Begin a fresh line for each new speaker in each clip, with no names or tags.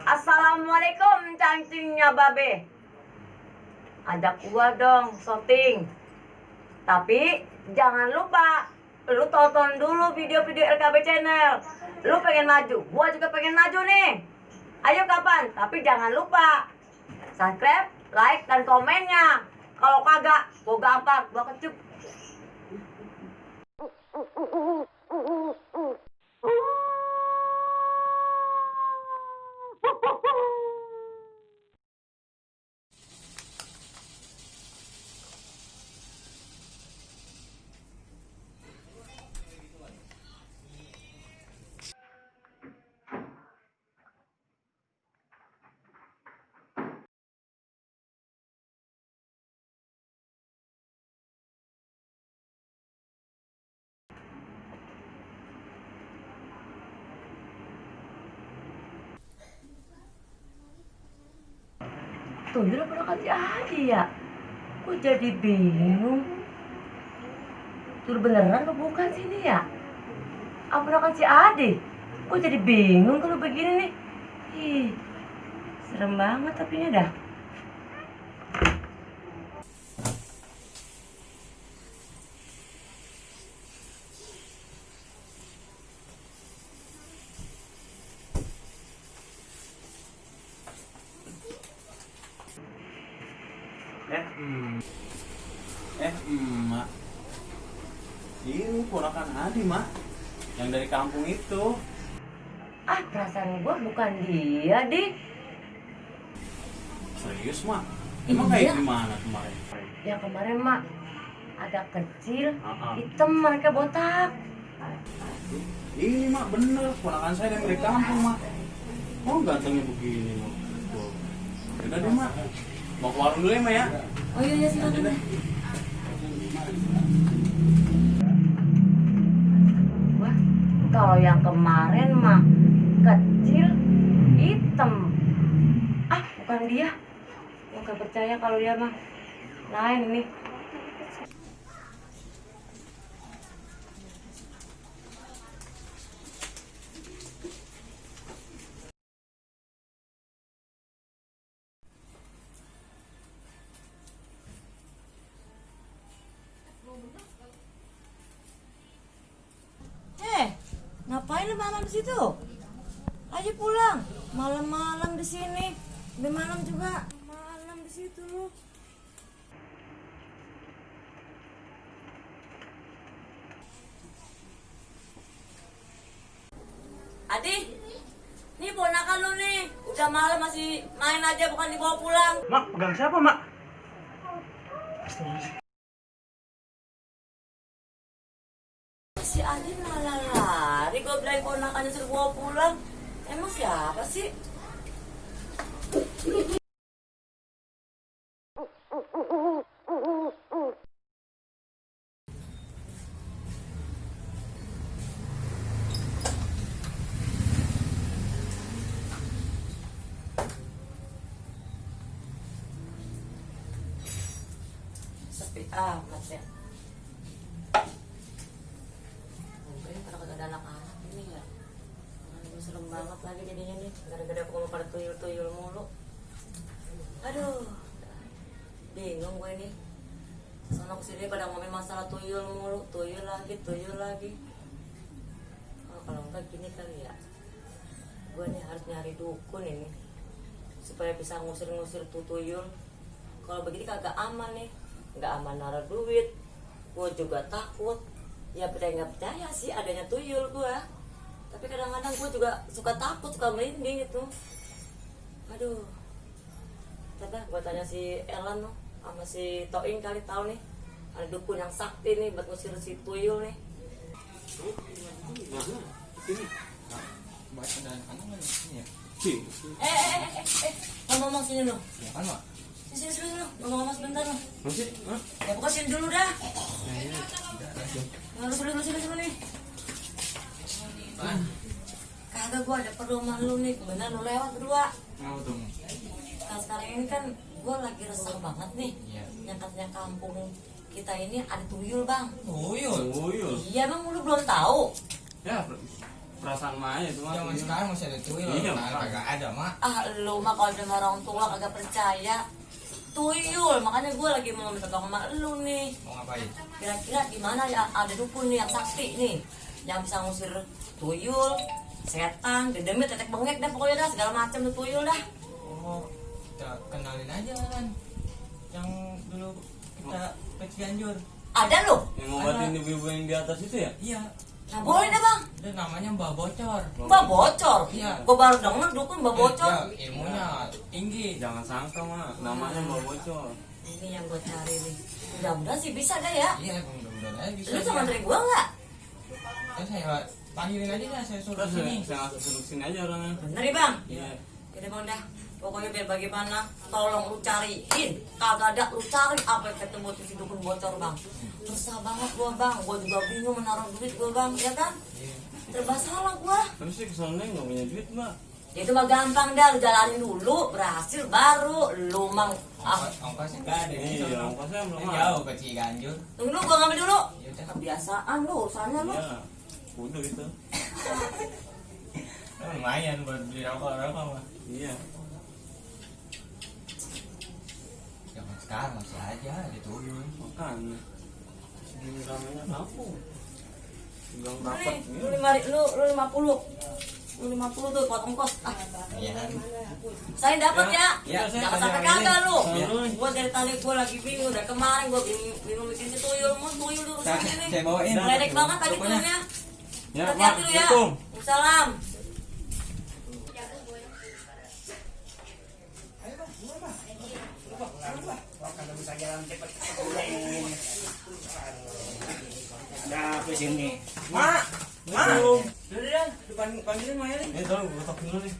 Assalamualaikum cangcingnya babe. Ajak gua dong syuting. Tapi jangan lupa lu tonton dulu video-video LKB channel. Lu pengen maju, gua juga pengen maju nih. Ayo kapan? Tapi jangan lupa subscribe, like, dan komennya. Kalau kagak, gua gampar, gua kecup. Tuh, udah pada kasih Adi ya? Kok jadi bingung? Tuh beneran apa bukan sini ya? Apa udah kasih Adi? Kok jadi bingung kalau begini nih? Ih, serem banget tapinya dah.
Mak. Ini ponakan Adi, Mak. Yang dari kampung itu.
Ah, perasaan gua bukan dia, Di.
Serius, Mak? Emang
Iya.
kayak gimana kemarin?
Yang kemarin, Mak, ada kecil,
Ah.
hitam, mereka botak.
Ini, Mak, bener. Ponakan saya yang dari kampung, Mak. Oh, gantengnya begini, Mak. Tuh. Yaudah deh, Mak. Mau ke warung dulu ya, Mak ya?
Oh iya, silakan.
Yaudah.
Wah, kalau yang kemarin mah kecil, hitam. Ah, bukan dia. Gua gak percaya kalau dia mah lain ini. Ngapain lu malam di situ? Ayo pulang. Malam-malam di sini. Udah malam juga. Malam di situ lu. Adi, nih ponakan lu nih. Udah malam masih main aja bukan dibawa pulang.
Mak, pegang siapa, Mak?
Si Adi malah lari, gue bilang ponakannya suruh bawa pulang. Emang siapa sih? Sepi amat ya. Anak-anak ini ya, aduh, serem banget lagi jadinya nih, gara-gara aku mau pada tuyul-tuyul mulu. Aduh, bingung gue nih. Sono kesini pada ngomongin masalah tuyul mulu, tuyul lagi. Oh, kalau enggak gini kali ya, gue nih harus nyari dukun ini supaya bisa ngusir-ngusir tuh tuyul. Kalau begini kagak aman nih, nggak aman naruh duit, gue juga takut. Ya percaya nggak percaya sih adanya tuyul gue, tapi kadang-kadang gue juga suka takut, suka merinding itu. Aduh, coba gue tanya si Elan loh sama si Toing, kali tahu nih ada dukun yang sakti nih buat ngusir si tuyul nih. Ngomong sini lo. Sini lo, ngomong sebentar lo. Ya pokoknya sini dulu dah. Lu sini nih. Kagak, gua ada perlu sama lu nih. Bener lu lewat berdua. Nah, sekarang ini kan gua lagi resah banget nih. Yang katanya kampung kita ini ada tuyul, Bang.
Tuyul.
Iya, Bang, lu belum tahu.
Ya, perasaan mah itu mah.
Zaman sekarang masih ada tuyul,
Iya,
sekarang kagak ada mak.
Lu mah kalau sama orang tua kagak percaya. Tuyul, makanya gue lagi mau minta tolong sama lu nih.
Mau ngapain?
Kira-kira di mana ya ada dukun nih yang sakti nih, yang bisa ngusir tuyul, setan, dedemit, tetek bengek dah pokoknya dah segala macam tuh tuyul dah.
Oh, kita kenalin aja kan. Yang dulu kita ke Cianjur.
Ada lu?
Yang ngobatin ibu-ibu yang di atas itu ya?
Iya,
Nah boleh dah bang.
itu namanya Mbah Bocor.
Mbak bocor.
Iya.
Gue baru denger dukun mbak bocor.
Ya, ilmunya tinggi.
Jangan sangka mah, namanya Mbak Bocor.
Ini yang gue cari nih. Mudah-mudahan sih bisa dah ya.
Iya, mudah-mudahan aja bisa.
Lu sama dari gue nggak?
Kan saya panggilin aja dah, saya suruh
Terus
sini.
saya langsung suruh sini aja orangnya.
Bener ya bang?
Iya.
Jadi bang dah. Pokoknya biar bagaimana, tolong lu cariin. Kagak ada lu cari apa yang ketemu tuh si dukun bocor bang. Susah banget gua bang. Gua juga bingung menaruh duit gua bang, ya kan?
Iya.
Serba salah gua.
Tapi sih kesannya nggak punya duit mbak.
Ya itu mah gampang dah, lu jalanin dulu, berhasil baru lu mang.
Ongkosnya nggak ada.
Iya, ongkosnya belum ada.
Jauh ke Cianjur.
Tunggu dulu, gua ngambil dulu.
Ya udah.
Kebiasaan lu, urusannya lu.
Iya, kudu itu.
Lumayan buat beli rokok mah.
Iya.
Zaman sekarang masih aja ada tuyul.
Makan. Segini ramenya kampung. Gang
Nih,
rapat.
lu 50. Lu 50 tuh potong kos. Ah,
Iya kan?
saya dapat ya.
Ya, saya
Jangan sampai
kasih
kagak lu.
Iya.
Gua dari tadi gua lagi bingung dari kemarin gua bingung bikin si tuyul lu urusan ini.
Saya bawain.
Meledek banget tadi
Pokoknya.
tuyulnya.
Ya,
Hati-hati lu ya.
Assalamualaikum.
Salam.
Ada apa sini?
Mak, mak.
Udah,
Depan panggilin Maya nih.
Ini tolong gue tak dulu nih.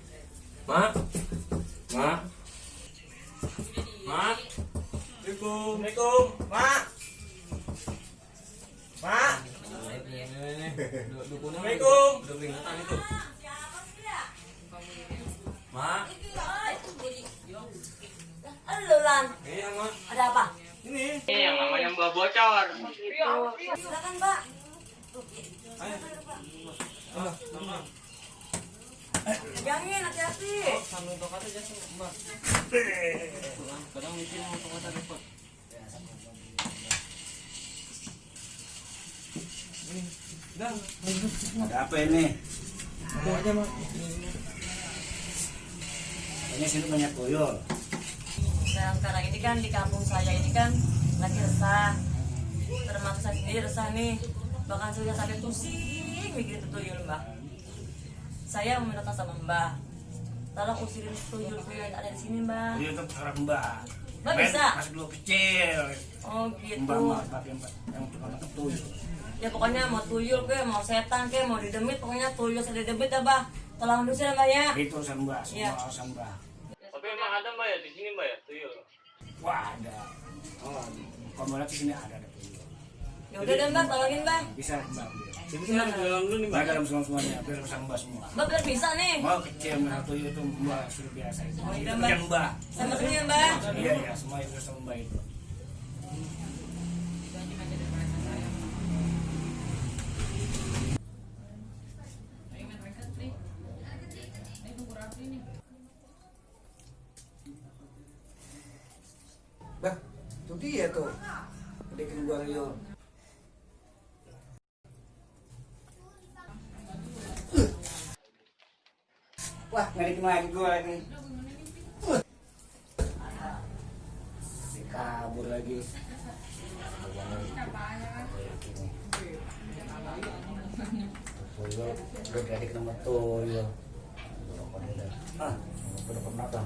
Mak. Mak. Mak.
Assalamualaikum, mak. Mak. Assalamualaikum.
Udah peringatan itu. Mak.
Halo Lan,
Iya, Mak.
ada apa?
Ini.
Ini yang namanya Mbah Bocor.
Silakan Mbak.
Ayo.
Pegangin hati-hati.
Sambil tokat aja sih, Mbak. Kadang mungkin mau tokat repot. Dah.
Ada apa ini?
Mau aja, mak.
Ini sini banyak tuyul.
Sekarang ini kan di kampung saya ini kan lagi resah. Termasuk saya sendiri resah nih. Bahkan sudah sampai pusing mikir itu tuyul Mbak. Saya meminta sama Mbak, tolong usirin tuyul yang ada di sini Mbak.
Tuyul itu seorang mbak.
Mbak bisa?
Masih dulu kecil.
Oh gitu.
Mbak yang tukang nangkep tuyul.
Ya pokoknya mau tuyul ke, mau setan ke, mau didemit, pokoknya tuyul saya didemit ya Mbak. Tolong diusir Mbak ya.
Itu urusan mbak,
Iya.
semua urusan mbak.
Tapi emang ada Mbak ya di sini Mbak ya, tuyul.
Wah ada. Oh, kalau mau lihat di sini ada tuyul.
Ya udah deh Mbak, tolongin Mbak.
Bisa mbak.
Jadi sini di dalam dulu nih Mbak.
Mbak dalam semuanya, itu urusan mbak semua.
Mbak bener bisa nih.
Mau kecil, mau tuyul itu mbak sudah biasa itu.
Oh, iya,
Itu
Mbak.
yang mbak.
Sama dulu ya Mbak.
Iya iya, semua itu urusan mbak itu. Bah, itu dia tuh. Bikin gua Rio. Wah, ngelikin lagi gua lagi. Kabur lagi. Tuyul, udah diadik nama tuyul. Ah, udah pernah tuh.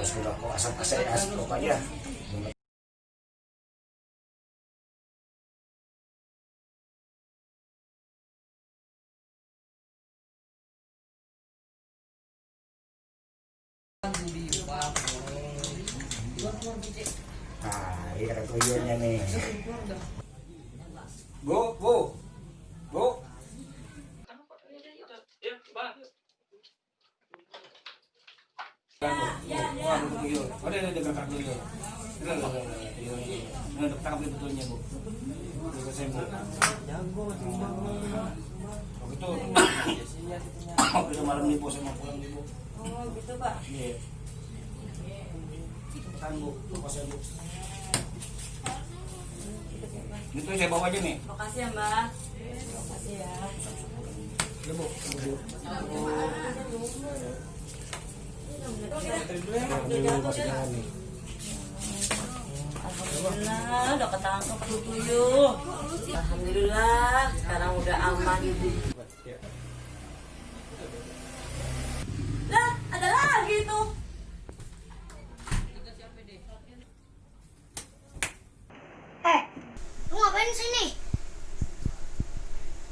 Sudah kok asap pokoknya. Nah, ini ada tuyulnya nih. Go, go, go.
Iya, Mbak.
Tuyul. Oh, dia kakak tuyul. Enggak, udah tangkap betulnya, Bu. Udah saya, Bu.
Jago, timbang.
Oh, gitu. Oh, besok malam nih, Bu, saya mau pulang nih, Bu.
Oh gitu Pak.
Iya. Tahan, Bu. Pas ya, Bu. Itu saya bawa aja nih.
Makasih ya Mbak. Makasih ya.
Udah, Bu.
Alhamdulillah udah ketangkep tuh tuyul. Alhamdulillah sekarang udah aman. Lah ada lagi tuh.
Lu ngapain sini?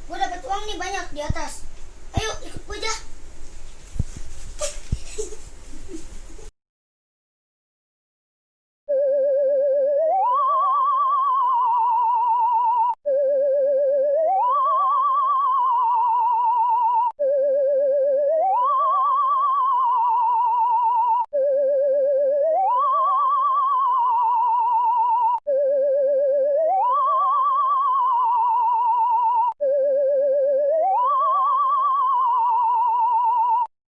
Gue dapat uang nih banyak di atas. Ayo ikut gue aja.